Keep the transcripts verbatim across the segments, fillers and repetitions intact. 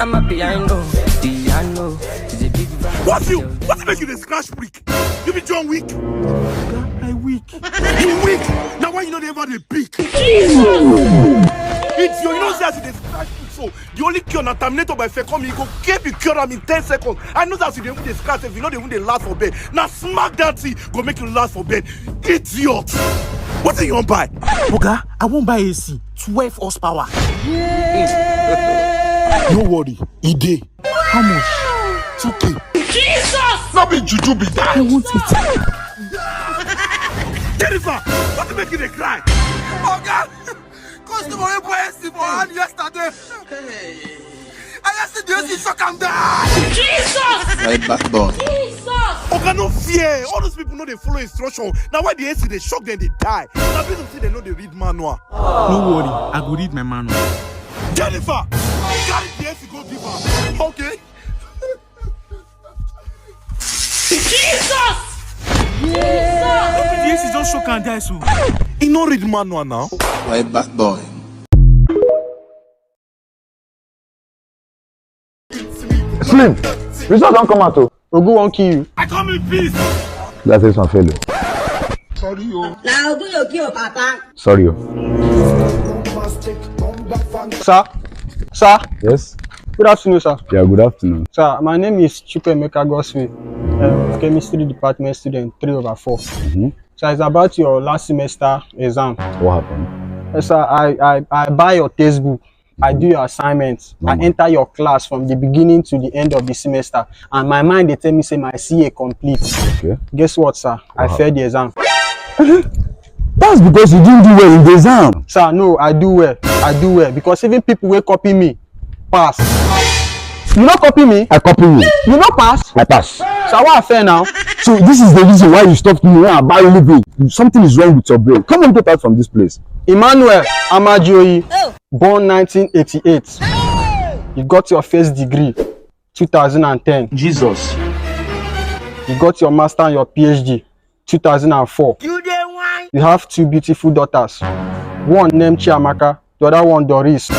I'm a piano, piano. It's a big vibe. What you? What make you dey scratch brick? You be John Wick. I weak. You weak. Now why you no dey ever dey pick? Idiot, you know say as you dey scratch brick so, the only cure na Terminator by Fekon Olobiloba. He go cure, you cure am in ten seconds. I know say as you dey even dey scratch, if you no dey even dey last for bed, na smack that thing go make you last for bed. Idiot. Wetin you wan buy? Oga, I wan buy A C, twelve horsepower. No worry, e dey. How much? Two K. Jesus! No be juju be that. I want it. Jennifer, what make you dey cry? Oga, customer wey buy A C for hand yesterday. I just see the A C shock am die. Jesus! My backbone. Jesus! Oga, no fear. All those people no dey follow instruction. Na why the A C dey shock dem dey die. Na because say dem no dey read manual. No worry, I go read my manual. Jennifer, carry the A C go give am. Okay. Jesus! Jesus! No be the A C just shock am die so. E no read manual now. My backbone. Slim, result don come out o. Ogun wan kill you. I come in peace. That's this one fail o. Sorry o. Na Ogun you kill, Papa. Sorry o. Sir, sir. Yes. Good afternoon, sir. Yeah, good afternoon. Sir, my name is Chukwuemeka Godswill, um, chemistry department student, three over four. Mm-hmm. So it's about your last semester exam. What happened? Yes, sir. I, I, I buy your textbook. I do your assignments. I enter your class from the beginning to the end of the semester, and my mind dey tell me say my C A complete. Okay. Guess what, sir? I failed the exam. That's because you didn't do well in the exam. Sir, no, I do well. I do well because even people wey copy me pass. You no copy me? I copy you. You no pass? I pass. So why I fail now? So this is the reason why you stopped me when I buy only. Something is wrong with your brain. Come on, get out from this place. Emmanuel Amajoyi, born nineteen eighty-eight. You got your first degree, two thousand and ten. Jesus. You got your master and your P H D, two thousand and four. You dey whine. You have two beautiful daughters. One named Chiamaka, the other one Doris.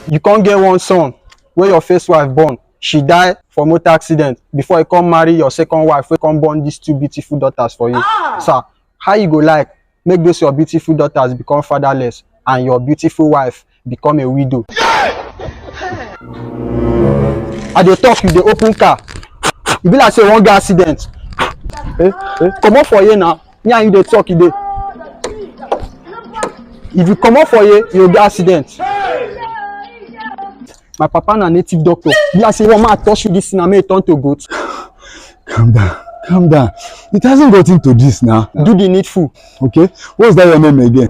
You can't get one son where your first wife born. She die for motor accident before you come marry your second wife, wey come born these two beautiful daughters for you. Ah! Sir, how you go like make those your beautiful daughters become fatherless and your beautiful wife become a widow? I dey talk, you dey open car. E be like say you wan get accident. Eh, eh, comot for here now. Me and you dey talk, e dey. If you comot for here, you go get accident. My papa na native doctor. Be like say one man touch you this thing and make you turn to goat. Calm down, calm down. It hasn't gotten to this now. Do the needful. Okay, what's that your name again?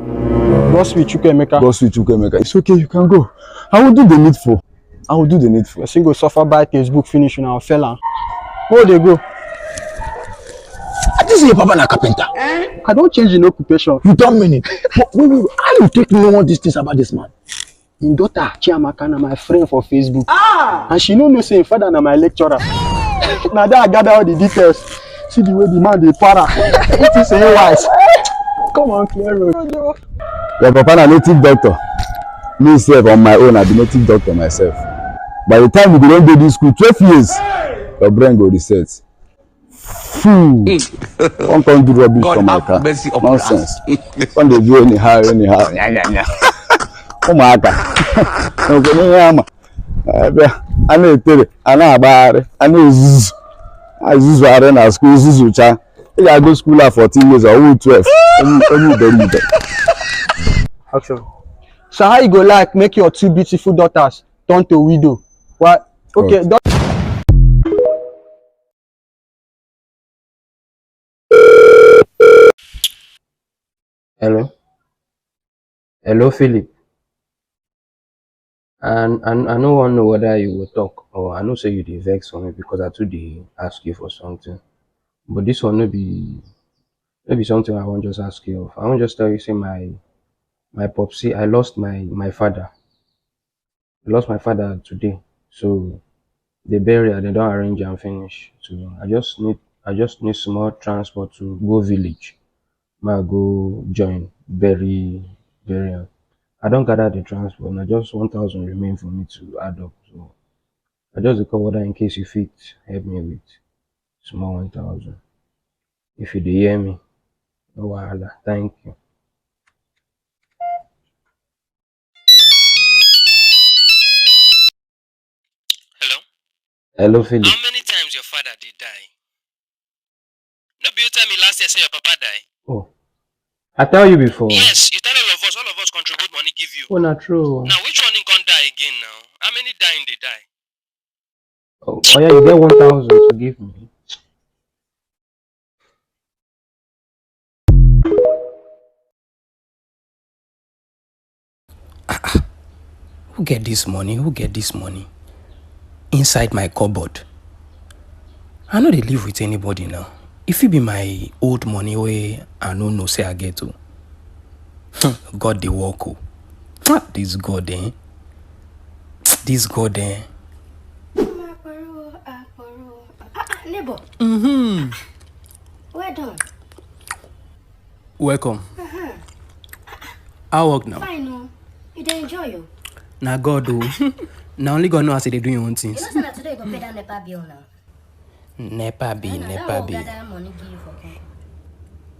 Godswill Chukwuemeka. Godswill Chukwuemeka. It's okay, you can go. I will do the needful. I will do the needful. Person go suffer buy textbook finish, una fail am. Where dey go? I think say your papa na carpenter. I don change in occupation. You don mean it. But wait, wait, wait. How you take know all these things about this man? Im daughter Chiamaka na my friend for Facebook. Ah! And she no know say im father na my lecturer. Na there I gather all the details. See the way the man dey para. It is a wise. Come on, clear road. Your papa na native doctor. Me sef, on my own, I be native doctor myself. By the time you go don dey this school twelve years, your brain go reset. Fool. Come, come do rubbish for my car. Nonsense. Come dey do anyhow, anyhow. Nya, nya, nya. Ụmụaka. Nke n'ihe ama. Ebe a na-etere, a na-agbagharị, a na-ezuzu. A zuzugharị na school, zuzucha. Ị ga-agụ school a fourteen years, ọ wụ twelve. Onye, onye iberibe. Action. So how you go like make your two beautiful daughters turn to widow? Why? Okay, hello? Hello, Philip. And I, I no wan know whether you go talk or I know say you dey vex for me because I too dey ask you for something. But this one no be, no be something I wan just ask you of. I wan just tell you say my, my popsy, I lost my, my father. I lost my father today. So the burial, they don arrange am finish. So I just need, I just need small transport to go village. Make I go join bury, bury am. I don gather the transport. Na just one thousand remain for me to add up. So I just dey call whether in case you fit help me with small one thousand. If you dey hear me, no wahala. Thank you. Hello? Hello, Philip. How many times your father dey die? No be you tell me last year say your papa die? Oh, I tell you before. Yes, you tell all of us, all of us contribute money give you. Oh, not true. Now which one him come die again now? How many dying dey die? Oh, oh yeah, you get one thousand to give me. Who get this money? Who get this money? Inside my cupboard. I no dey live with anybody now. E fit be my old money wey I no know say I get o. God dey work o. This God eh. This God eh. Neighbor. Mm-hmm. Well done. Welcome. How work now? Fine o. You dey enjoy o. Na God o. Na only God know as e dey do him own things. You know say na today you go pay that NEPA bill now. NEPA bill, NEPA bill. Gather money give you for come.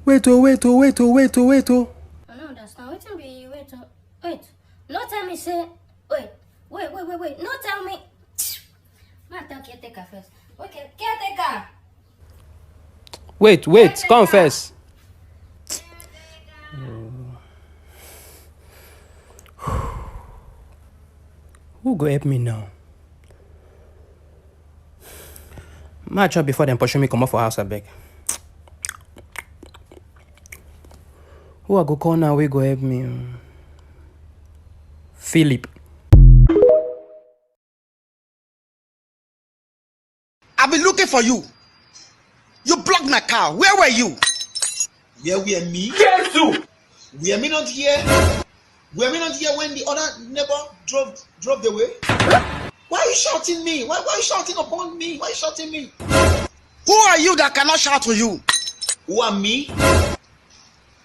Wait o, wait o, wait o, wait o, wait o. I no understand. Wetin be wait o? Wait. No tell me say wait. Wait, wait, wait, wait. No tell me. Ma tell caretaker first. Okay, caretaker. Wait, wait, come first. Who go help me now? Ma chop before dem pursue me comot for house abeg. Who I go call now wey go help me? Philip. I've been looking for you. You blocked my car. Where were you? Where were me? Jesus! Were me not here? Were me not here when the other neighbor drove drove the way? Why are you shouting me? Why, why are you shouting upon me? Why are you shouting me? Who are you that cannot shout to you? Who are me?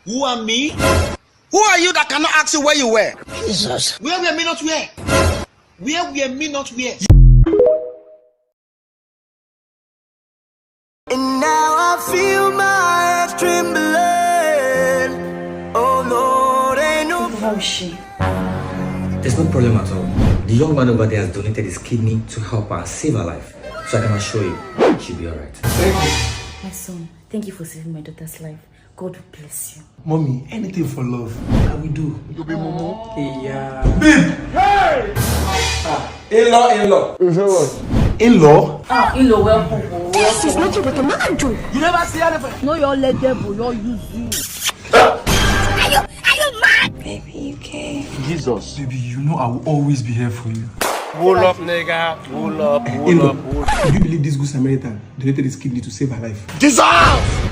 Who are me? Who are you that cannot ask you where you were? Jesus. Where were me not where? Where were me not where? And now I feel my head trembling. Oh Lord, ain't no. How is she? There's no problem at all. The young man over there has donated his kidney to help her save her life. So I can assure you, she'll be alright. My son, thank you for saving my daughter's life. God will bless you. Mommy, anything for love, I will do. You be mumu. Yeah. Babe! Hey! Ah, in-law, in-law. You say what? In-law? Ah, in-law, welcome. Oh, welcome. This is not your daughter, man. You never see anything. No, your leg devil, your use you. Are you, are you mad? Baby, you okay? Jesus. Baby, you know I will always be here for you. Hold up, nigga. Hold up, hold up, hold up. Do you believe this good Samaritan donated his kidney to save her life? Jesus!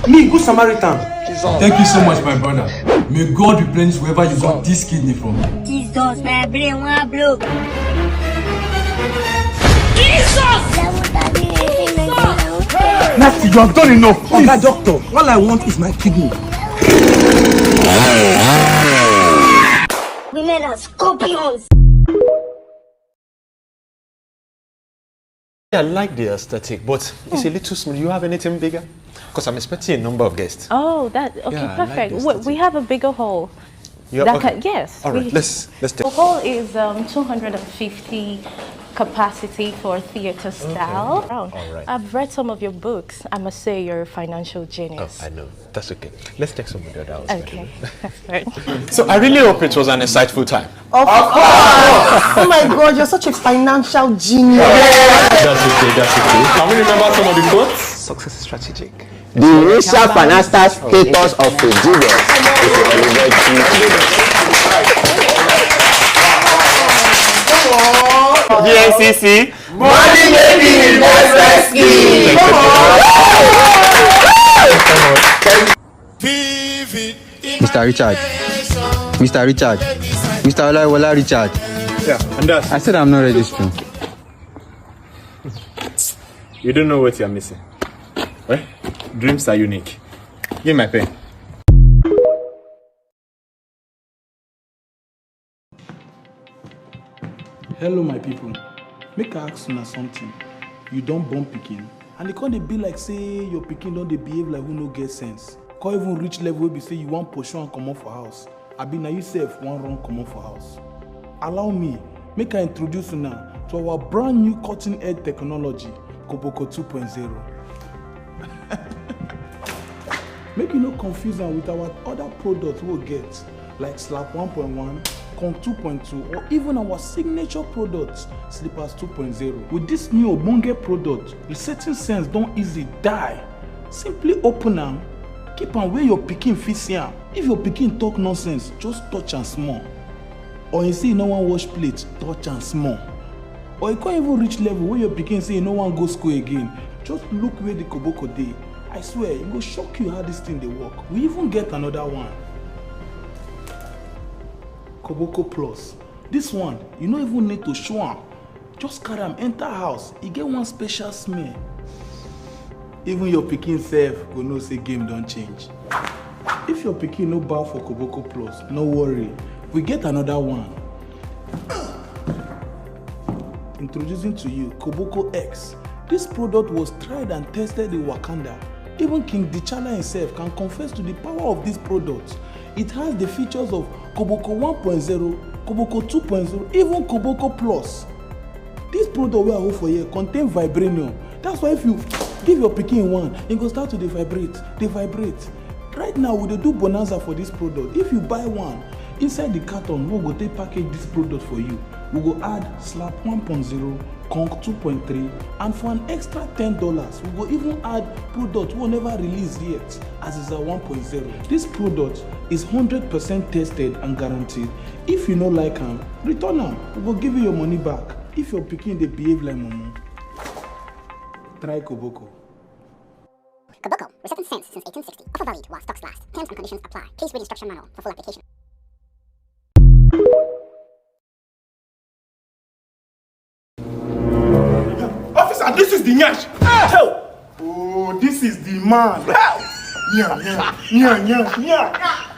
Me, good Samaritan. Jesus. Thank you so much, my brother. May God replenish wherever you got this kidney from. Jesus, my brain one blow. Jesus! Nasty, you have done enough. Oga doctor, all I want is my kidney. Women are scorpions. I like the aesthetic, but it's a little small. You have anything bigger? Because I'm expecting a number of guests. Oh, that okay, yeah, perfect. Like we, we have a bigger hall. Yeah, that okay. Can, yes. All right. We, let's let's. The hall is um, two hundred and fifty capacity for theater style. Okay. All right. I've read some of your books. I must say, you're a financial genius. Oh, I know. That's okay. Let's take some of the other ones. Okay. So I really hope it was an insightful time. Of course. Oh my God, you're such a financial genius. That's okay, that's okay. Can we remember some of the quotes? Success is strategic. The initial financial status of a genius is a elementary genius. G N C C. Money making investment scheme. Come on. Mister Richard. Mister Richard. Mister Olaiwola Richard. Yeah, and that. I said I'm not registering. You don't know what you're missing. Eh? Dreams are unique. Give me my pen. Hello, my people. Make I ask una something. You don born pikin? And e come dey be like say your pikin don dey behave like who no get sense. Come even reach level wey be say you wan pursue am comot for house. Abi na you sef wan run comot for house? Allow me, make I introduce una to our brand new cutting edge technology, Koboko two point zero. Make you no confuse am with our other products wey we get, like Slap one point one, Kong two point two, or even our signature product, Slippers two point zero. With this new ogbonge product, resetting sense don easy die. Simply open am, keep am where your pikin fit see am. If your pikin talk nonsense, just touch am small. Or e say e no wan wash plate, touch am small. Or e come even reach level wey your pikin say e no wan go school again, just look where the koboko dey. I swear, e go shock you how this thing dey work. We even get another one. Koboko Plus. This one, you no even need to show am. Just carry am enter house, e get one special smell. Even your pikin sef go know say game don change. If your pikin no bow for Koboko Plus, no worry, we get another one. Introducing to you Koboko X. This product was tried and tested in Wakanda. Even King T'Challa himself can confess to the power of this product. It has the features of Koboko one point zero, Koboko two point zero, even Koboko Plus. This product wey I hold for here contain vibranium. That's why if you give your pikin one, e go start to dey vibrate, dey vibrate. Right now, we dey do bonanza for this product. If you buy one, inside the carton wey we go take package this product for you, we go add Slap one point zero, Conk two point three, and for an extra ten dollars, we go even add product wey we never release yet, Aziza one point zero. This product is hundred percent tested and guaranteed. If you no like am, return am. We go give you your money back. If your pikin dey behave like mumu, try Koboko. Koboko, resetting sense since eighteen sixty. Offer valid while stocks last. Terms and conditions apply. Please read instruction manual for full application. Officer, this is the nyash. Hell! Oh, this is the man. Hell! Yeah, yeah, yeah, yeah, yeah.